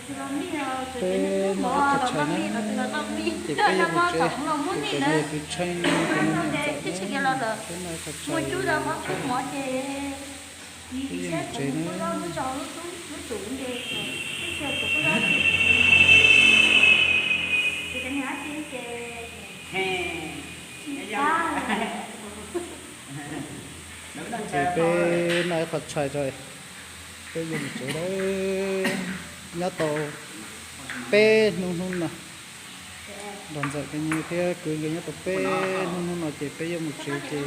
Peb noj ib qho tshais na, ces peb yuav mus tsev, kuv cov niam kwv tsheej, cov niam ntxawm na, peb noj ib qho tshais, peb yuav mus tsev na. Ces peb noj ib qho tshais tso, peb yuav mus tsev lawm. Nyob tau peb hnub hnub no, nrog ntxawm thiab kwv nkawd nyob tau peb hnub hnub no ces peb yuav mus tsev ces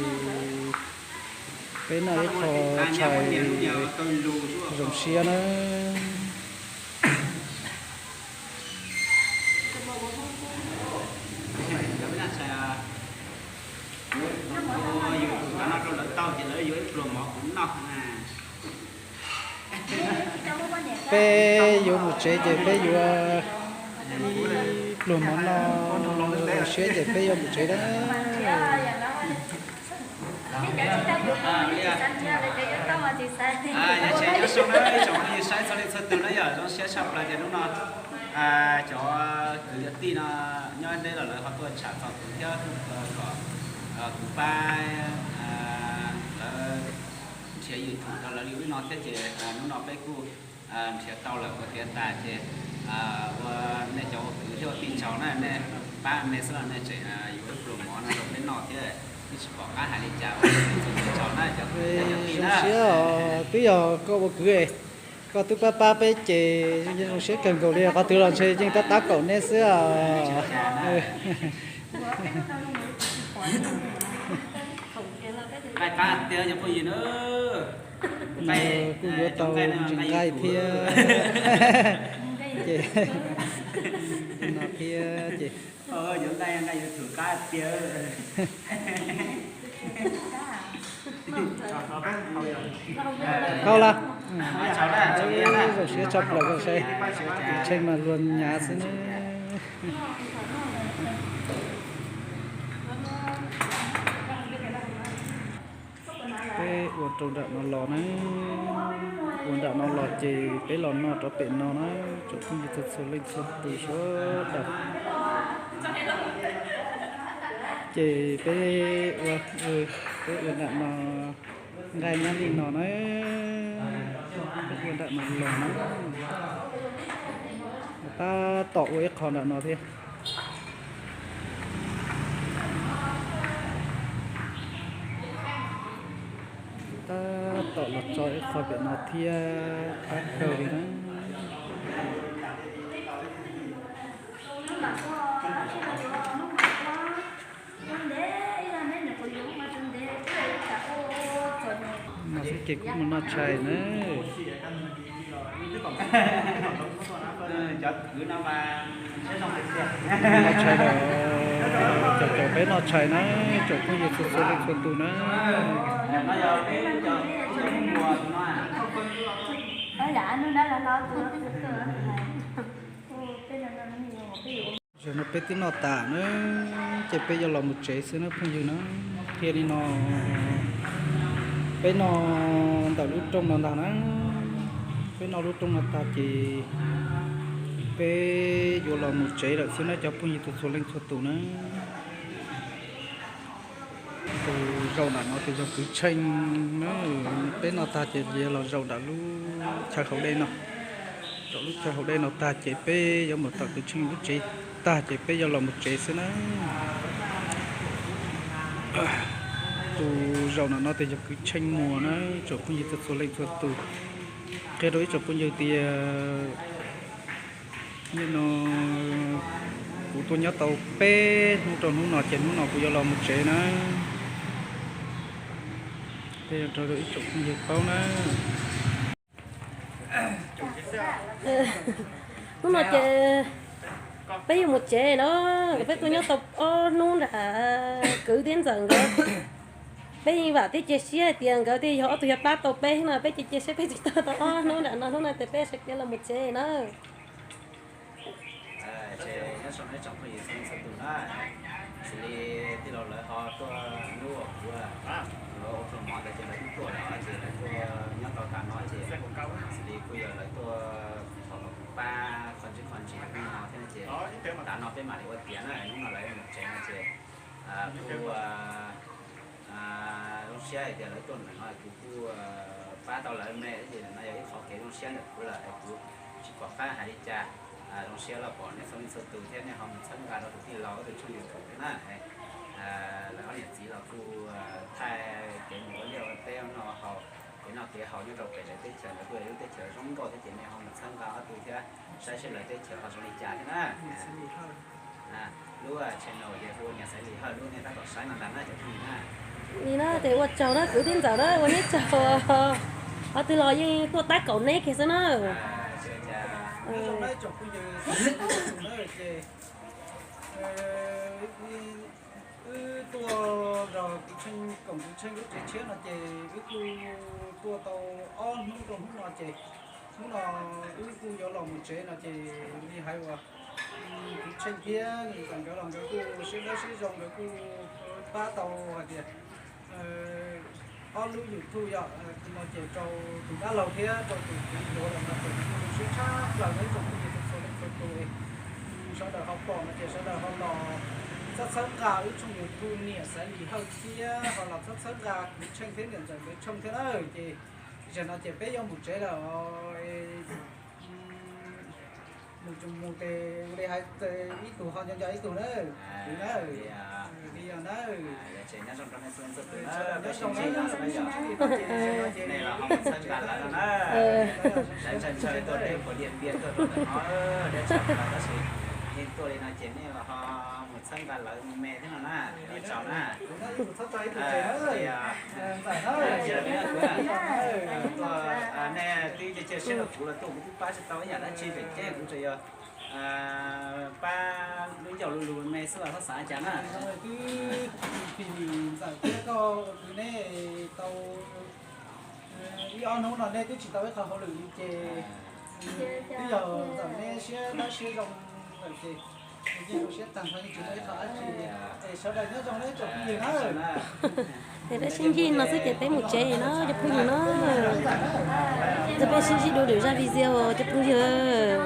peb noj ib qho tshais zoo siab na. Peb yuav mus tsev ces peb yuav ib pluag mov noj zoo siab ces peb yuav mus tsev na. Nyob zoo na ib tsoom phooj ywg saib txhua leej txhua tus na, yog zoo siab tshaj plaws tias hnub no cov kwv yog tij no nyob deb los lawv ho tuaj tsham txog kuv thiab kom kuv pab lawv nrhiav YouTube rau lawv li ub no thiab ces hnub no peb kuj nrhiav tau lawm ua tiav tas ces ua nej cov ua kwv thiab ua tij tsaug na, nej pab me xwb los nej tseem yuav ib pluag mov no rau peb noj thiab, twb tsis pom qab hais li cas ua tsaug na cov kwv thiab cov tij na. Twb yog koj ua kwv, koj twb pab pab peb ces zoo siab kawg nkaus li, qhov twg los ntshe yeej tab tab kaum neb xwb os. Nqaij qab tiag cov phooj ywg na. Kuj yuav tau ntsis nqaij thiab, ces no thiab ces. Yuav nqaij, nqaij yuav thum qab tiag. Hau lawm, zoo siab tshaj plaws koj saib, tsheej mas luag nyav xwb na. Peb ua rau nram no los na, ua nram no los ces peb los noj rau pem no na, tsoom phooj ywg txhua txhua leej txhua tus sawv daws. Ces peb ua, peb ua nram no, nqaij nyob li no na, peb ua nram no los na, tab tom ua ib qho nram no thiab. Tab tom los tso ib qho pem no thiab, qab kawg li na. Mas xwb ces kuv mus noj tshais na. Noj tshais lawm, caum caum peb noj tshais na, tsoom phooj ywg txhua txhua leej txhua tus na. Zaum no peb twb noj tas na, ces peb yuav los mus tsev xwb na phooj ywg na. Qhia li no, peb noj ntawm lub rooj no ntag na, peb noj lub rooj no tag ces peb yuav los mus tsev lawm xwb na cov phooj ywg txhua txhua leej txhua tus na. Tus zaum nram no tus yog kwv Tsheej na, peb noj tag ces yuav los zaum nram lub chaw haus dej no. Zaum lub chaw haus dej no tag ces peb yuav mus tom kwv Tsheej lub tsev tag ces peb yuav los mus tsev xwb na. Tus zaum nram no tus yog kwv Tsheej Muas na, tsoom phooj ywg txhua txhua leej txhua tus. Qhia rau ib tsoom phooj ywg tias nim no kuv tuaj nyob tau peb hnub rau hnub no ces hnub no kuv yuav los mus tsev na. Qhia rau ib tsoom phooj ywg paub na. Hnub no ces peb yuav mus tsev na, peb tuaj nyob tau ob hnub nram kwv thiab ntxawm nkawd. Peb yeej vam thiab cia siab hais tias nkawd thiaj yog ob tug yog pab tau peb no, peb cia cia siab peb tsis tau tau ob hnub nram no, hnub no ces peb sawv kev los mus tsev na. Ces nyob zoo ib tsoom phooj ywg txhua leej txhua tus na, xws li tij laug lawv ho tuaj hnub uas kuv ua pluag mov ntawd ces lawv twb tuaj lawm ces lawv tuaj nyob tau tas no ces xws li kuj yog lawv tuaj thov los kuv pab Hnub no peb mam li ua tiav na, hnub no lawv mus tsev no ces kuj zoo siab hais tias lawv tuaj ntawm no kuv kuj pab tau lawv me, ces no yog ib qho kev zoo siab ntawm kuv lawm es kuv tsis pom qab hais li cas. Zoo siab los pom nej txhua leej txhua tus thiab nej ho mus txhawb nqa rau tus tij laug tus tshooj YouTube thiab na. Lawv ob niam txiv los kuj thaij kev mus ua liaj ua teb no haus kev noj kev haus nyob rau pem lawv teb chaws, lawv kuj yog lub teb chaws zoo nkauj thiab ces nej ho mus txhawb nqa ob tug thiab saib seb lawv teb chaws ho zoo li cas thiab na. Lub channel ces hu ua Niam Xaiv Lis Hawj, lub nej tab tom saib no ntag na cov phooj ywg na. Li na ces ua tsaug na kwv tij ntxawm na, ua nej tsaug. Ob tug los yeej tuaj tab kaum neb kiag xwb na. Wb tuaj zog kuv tsheej koom kuv tsheej lub tsev tshiab no ces wb kuj tuaj tau ob hnub rau hnub no ces hnub no wb kuj yuav los mus tsev no ces li hais uas kuv tsheej thiab ntxawm nkawd los nkawd kuj siab dawb siab zoo, nkawd kuj pab tau hais tias ob lub YouTube yom, no ces rau tus dab laug thiab rau tus kwv Yuav los no ces kuj zoo siab tshaj plaws rau ib tsoom phooj ywg txhua leej txhua tus. Sawv daws ho pom no ces sawv daws ho los txhawb txhawb nqa wb tshooj YouTube Niam Xaiv Lis Hawj thiab ho los txhawb txhawb nqa kuv tsheej thiab niam ntxawm nkawd tshooj thiab na. Ces zaum no ces peb yuav mus tsev lawm os. Mus mus ces ua li hais ib tug ho nco nco ib tug na. Li na, li yog na. Nyob zoo na, nej los ho mus txhawb nqa lawv no na. Lawv ntshaw ntshaw tuaj deb puas Diaj Npiaj tuaj rau ntawm no, deb tshaj plaws tab sis yeej tuaj li no ces nej los ho mus txhawb nqa lawv me thiab no na. Ua tsaug na. Nej twb cia cia siab rau kuv los tuaj kuv twb pab tsis tau ib yam dab tsi, vim tias kuv tsuas yog pab lub ncauj lub lus me xwb, txhob xav cas na. Twb phim ntxawm thiab koj ua kwv nej tau ib ob hnub no nej twb tsis tau ib qho hauj lwm li ces twb yog ntxawm neb siab dawb siab zoo lawm ces nws yeej zoo siab tag nrho yeej tsis muaj ib qho dab tsi. Es sawv daws nyob zoo na ib tsoom phooj ywg na. Es peb sib ntsib no xwb ces peb mus tsev na cov phooj ywg na. Ces peb sib ntsib dua lwm zaj video cov phooj ywg.